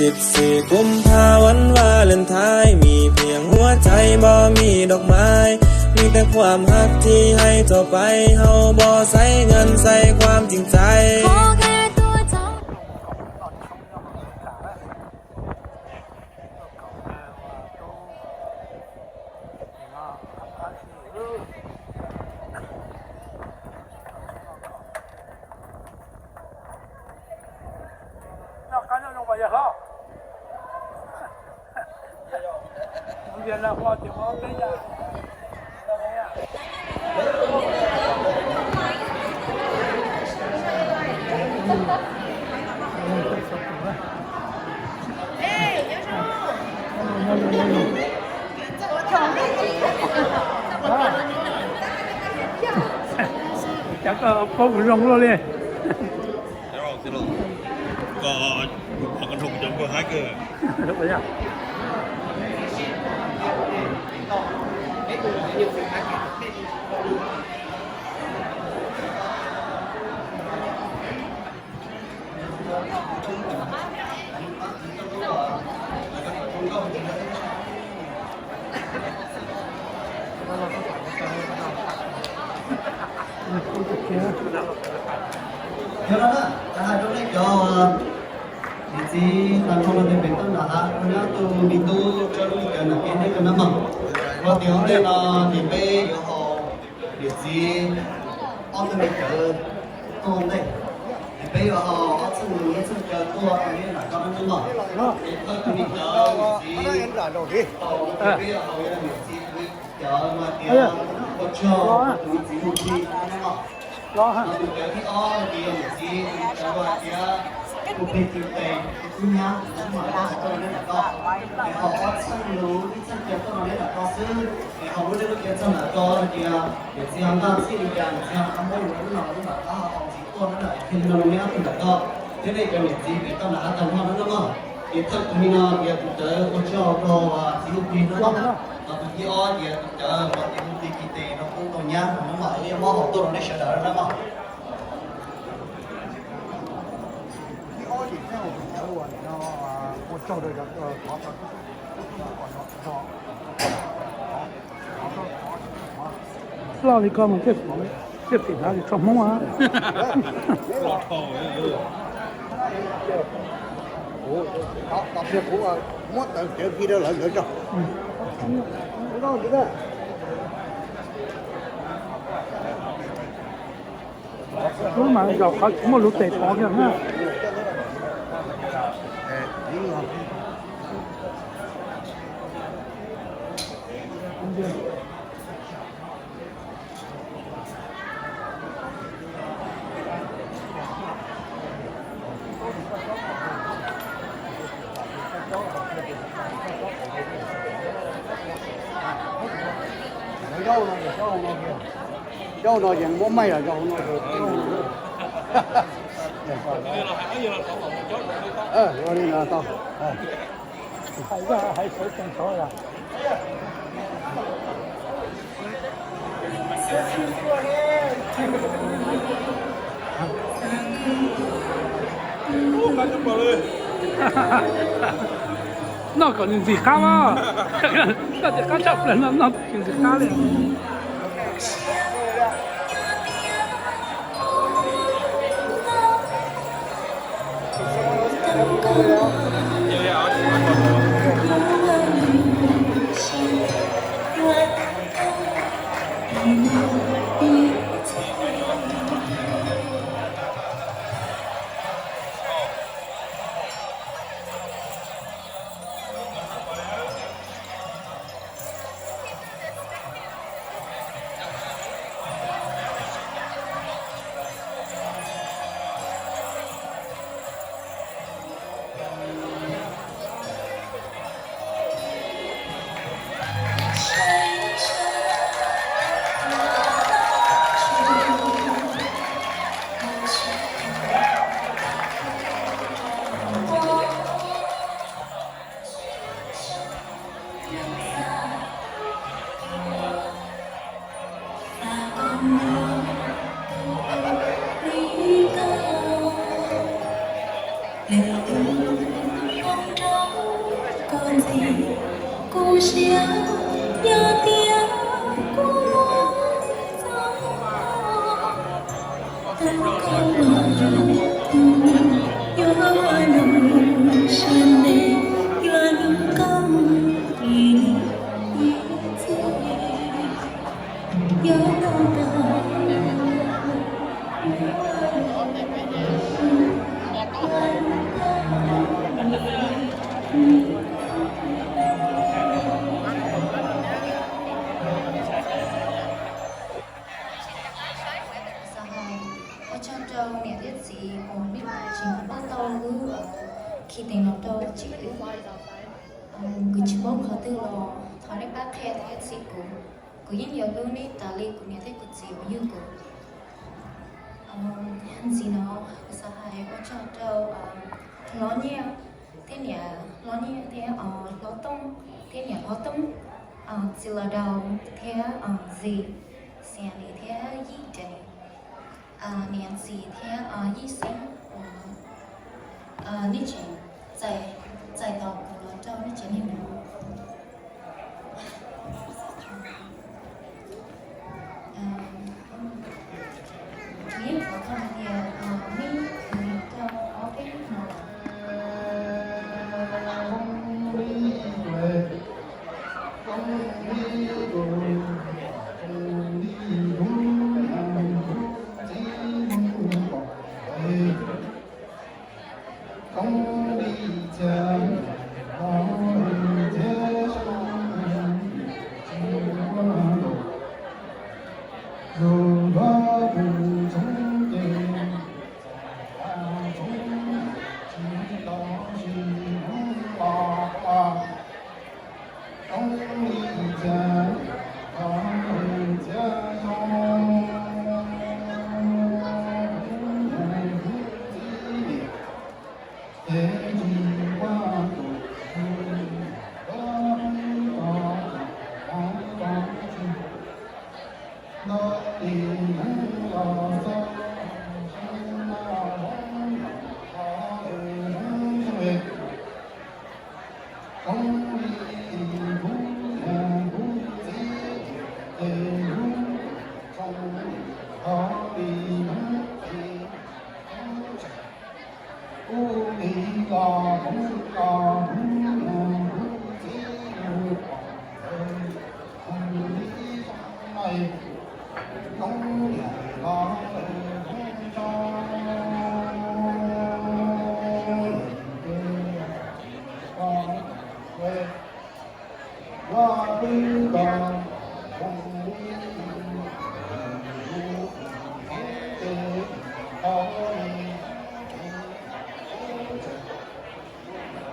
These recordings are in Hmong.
สิบสี่กุมภาวันวาเลนไทน์ มีเพียงหัวใจบ่มีดอกไม้ มีแต่ความฮักที่ให้เธอไป เฮาบ่ใช้เงินใช้ความจริงใจ ขอแค่ตัวเธอ Noj qab nyob zoo mas yawg hlob. Mus vias nag hmo ces mus ob peb yam. Cov koj paub kuv zoo luaj li. Koj, koj nrog kuv cov nkauj haib kawg. Yog no na, kuv hais rau nej cov niam txiv tag nrho los ces pem toj nram hav, nyob tus me tub tso lub me cawv nram kev nej tau na mog. Ua tias ua ntej no ces peb yuav haus niam txiv ob tug me cawv tuaj ua ntej, ces peb yuav haus ob txheej lus ib txheej cawv tuaj rau nej nram ko na mog. Ces thawj tus me cawv niam txiv, peb yuav haus niam txiv tus me cawv hais tias ua tsaug tus me txiv mus plig no na mog. Ho tus cawv thib ob ces yog niam txiv tus me cawv hais tias mus plig tis tes tus tub nyab no na mog, tuaj rau nej nram ko. Ces haus ob txheej lus ib txheej cawv tuaj rau nej nram ko xwb. Ces haus lub dej lub cawv txog nram ko hais tias niam txiv ho ntaj txhij li cas, niam txiv ho qab npaub lus lub no lub nram qab ho haus ntxiv tuaj na, thiaj li no rau nej ob tug nram ko thiab nej cov niam txiv pem toj nram hav tag nrho no na mog. Ces thawj tus me no ces yog tus cawv ua tsaug rau txiv mus plig no na. Ho tus thib ob ces yog tus cawv uas txiv mus plig tis tes rau tub rau nyab no na mog, ib muab haus tuaj rau nej sawv daws na mog. Loj li ko mas thiaj, thiaj tim hnav li tso Hmoob a. Muab tawv cawv ki rau lawv nkawd tso. Lub mas zaum qhov tsis muaj lub tes pov kiag na. Zaub no ces muab maij los zaub no. Ua li no tau. Hais yog hais sawv tsees tod yog. Noj kom ntxim qab mas. Koj tias qab tshaj plaws no noj tsis ntxim qab li. Ntxiv, kuv siab yog tias kuv muaj txoj hmoo rau koj los, kuv yuav ua lub siab ntev, yuav hlub koj mus ib txhis. Ua tsaug rau niam thiab txiv uas nej tseem pab tau lub khi teem no rau tsev wb. Kuv tsis paub qhov twg los thov nej pab qhia thiab txhim kuv. Kuv yeej yuav hlub nej tas li kuv niam thiab kuv txiv uas yug kuv. Ntxiv no kuv xav hais ua tsaug rau hlob Nyiaj thiab niam, hlob Nyiaj thiab hlob Tooj thiab niam hlob Tooj, txiv Los Daus thiab txiv Xiav Lis thiab Yij Dev, niam Ntxis thiab Yij Xeeb uas nej tseem txais tos kuv los rau nej tsev neeg no.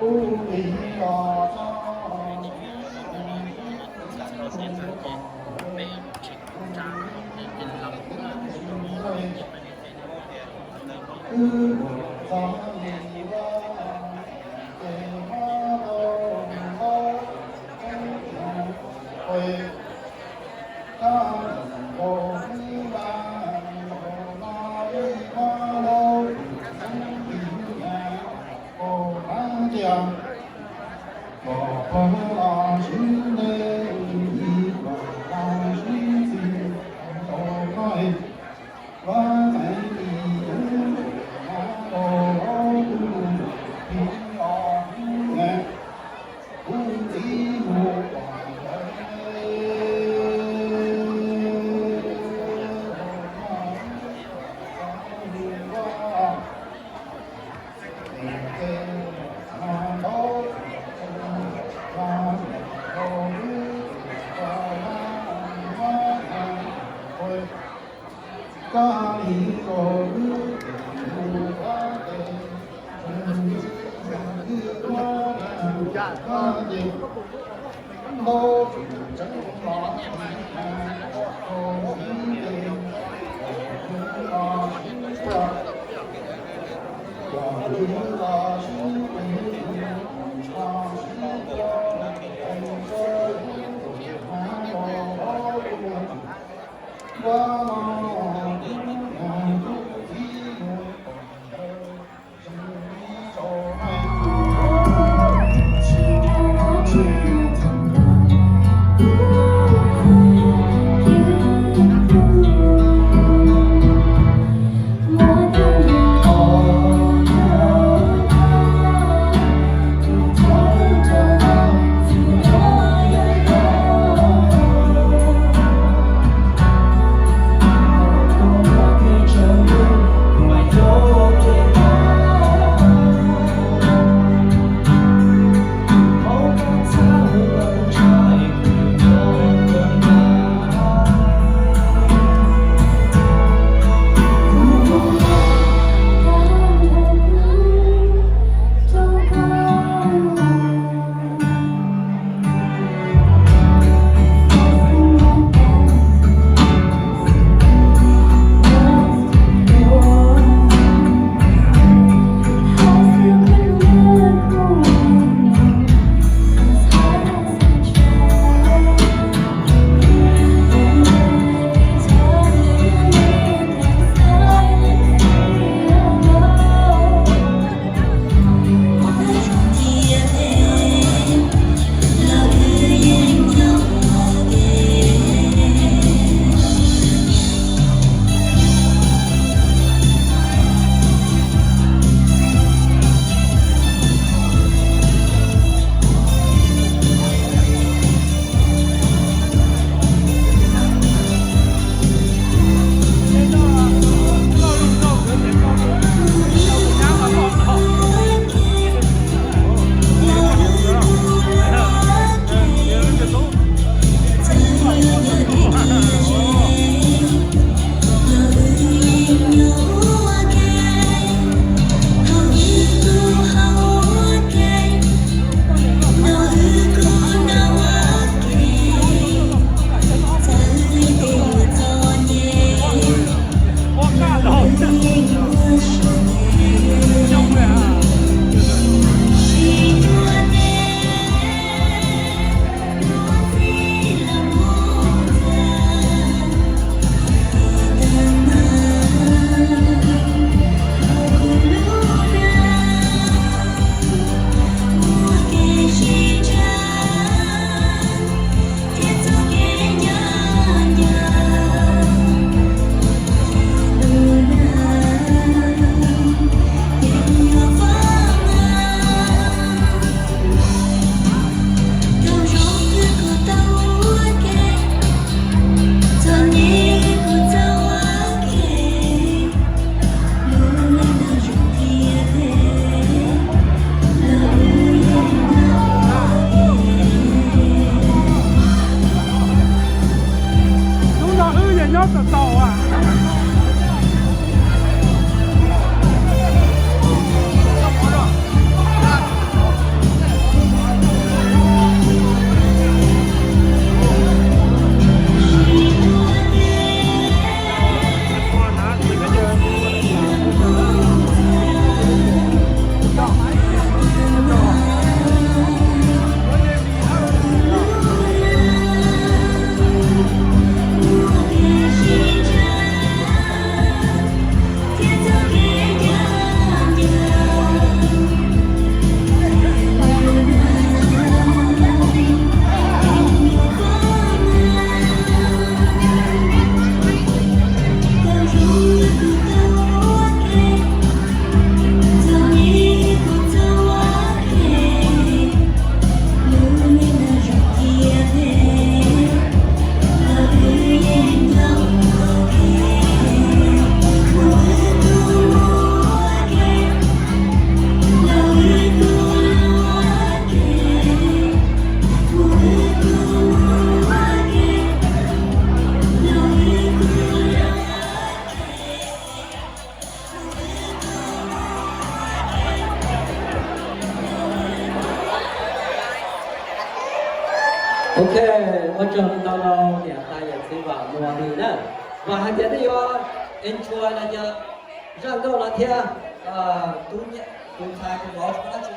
Kuv yeej thov txog hais tias nej khwv rau ob peb hnub no. Ok, ua tsaug ntau rau niam tais yawm txiv Vam Muas Hlis na. Vam hais tias nej yuav enjoy los yog zaj nkauj no thiab, tus, tus ntxhais tus vauv tsis paub dab